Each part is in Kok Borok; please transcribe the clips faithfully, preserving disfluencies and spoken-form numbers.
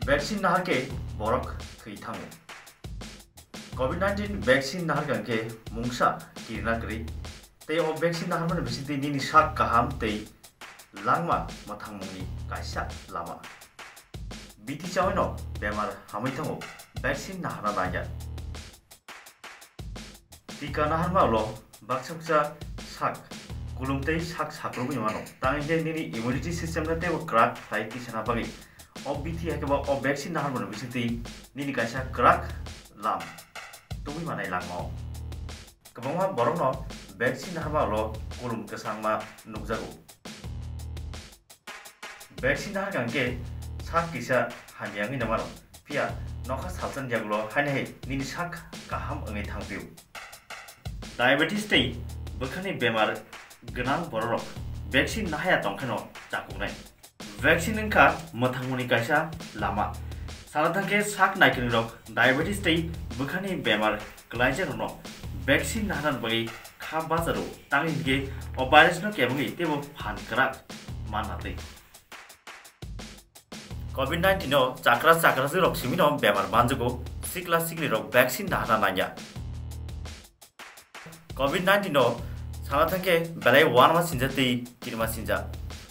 Vaccine nahar khe borok thwi thango. Covid nineteen vaccine nahar khe mungsa kirina kwrwi. Tei o vaccine naharmani bisingtwi nini sak kaham tei langma mwthangmungni kaisa lama. Biti chawino bemar hamwi thango, vaccine naharna nangya. Tika naharma ulo baksa baksa sak kulum tei sak sakrubwi mano. Tang hinkhe nini immunity system no teibo kwrak khlai tisana bagwi o bithi hai khe ba o vaccine naharmani bisingtwi nini kaisa kwrak lam tubui manai langmao. Kwbangma borokno vaccine naharma ulo kulum kwchangma nukjago. Vaccine nahar khe sak kisa hamya wngwi mano, phiya nokha salsa ni yagulo haino hai nini sak kaham wngwi thangphio. Diabetes tei bwkhani bemar gwnang bororok vaccine nahaya tongkheno chakuknai. Vaccine wngkha mwthangmungni kaisa lama. Sana thangkhe sak naikwrwirok diabetes tei bwkhani bemar kwlaijakrokno vaccine naharnani bagwi kha bacharo, tangwi hinkhe o virus no kebengwi teibo phan kwrak manna twi. Covid nineteen o chakra chakrajwirok simino bemar manjago, sikla siklirok vaccine naharna nangya. Covid nineteen o sana thangkhe belai uanama sinjak tei kirima sinjak.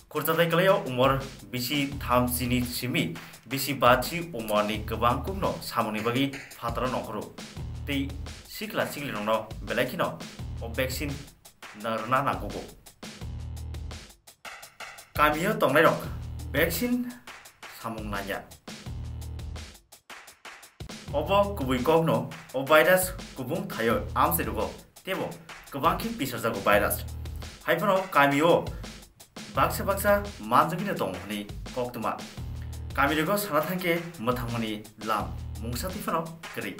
Khurchatai kwlaio umor bisi tham chini simi bisi bachi umorni kwbang kukno samungni bagwi phataro nongkhoro tei sikla siklirokno belai kheno o vaccine na rwna nangkugo. Kamio tongnairok vaccine samung nangya. Obo kubui kokno o virus kubung thaio amchai rwgo teibo kwbang khe pisarjago virus. Haiphano kamio baksa baksa manjagwino tongo hwnwi koktwma. Kamirego sana thangkhe mwthangmani lam mungsa twi phano kwrwi.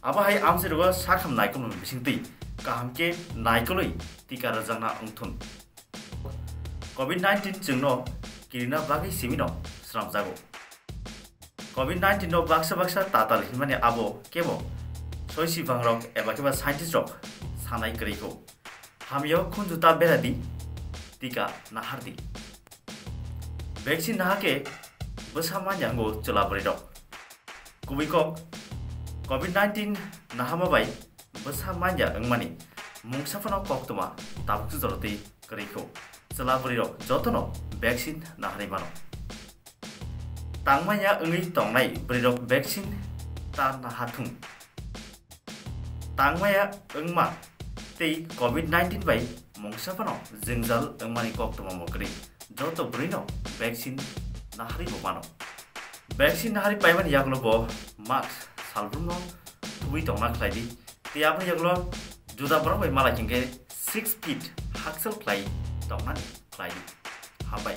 Abo hai amchai rwgo sakham naikolmani bisingtwi kaham khe naikolwi tika rwjakna wngthun. Covid nineteen chwngno kirina bagwi simino swnamjago. Covid nineteen no baksa baksa tatal hinmani abo kebo soisi bangrok eba khe ba scientist rok sanai kwrwi kho. Hamyao khunju ta bera di, tika nahar di. Vaccine naha khe bwsa manya wngo chwla bwrwi rok. Kubui kok, covid nineteen nahama bai bwsa manya wngmani mungsa phano koktwma tabuk jora twi kwrwi kho. Chwla bwrwi rok jotono vaccine naharwi mano. Tangmanya wngwi tongnai bwrwi rok vaccine ta naha thung. Tangmaya wngma tei covid nineteen bai mungsa phano jwngjal wngmani koktwma mwkrwi joto bwrwino vaccine naharwi bo mano. Vaccine naharwi paimani yagulo bo mask salbrumno thubui tongna khlai di tei aboni yagulo juda borok bai malai hinkhe six feet hakchal khlai tongnani khlai di. Hambai.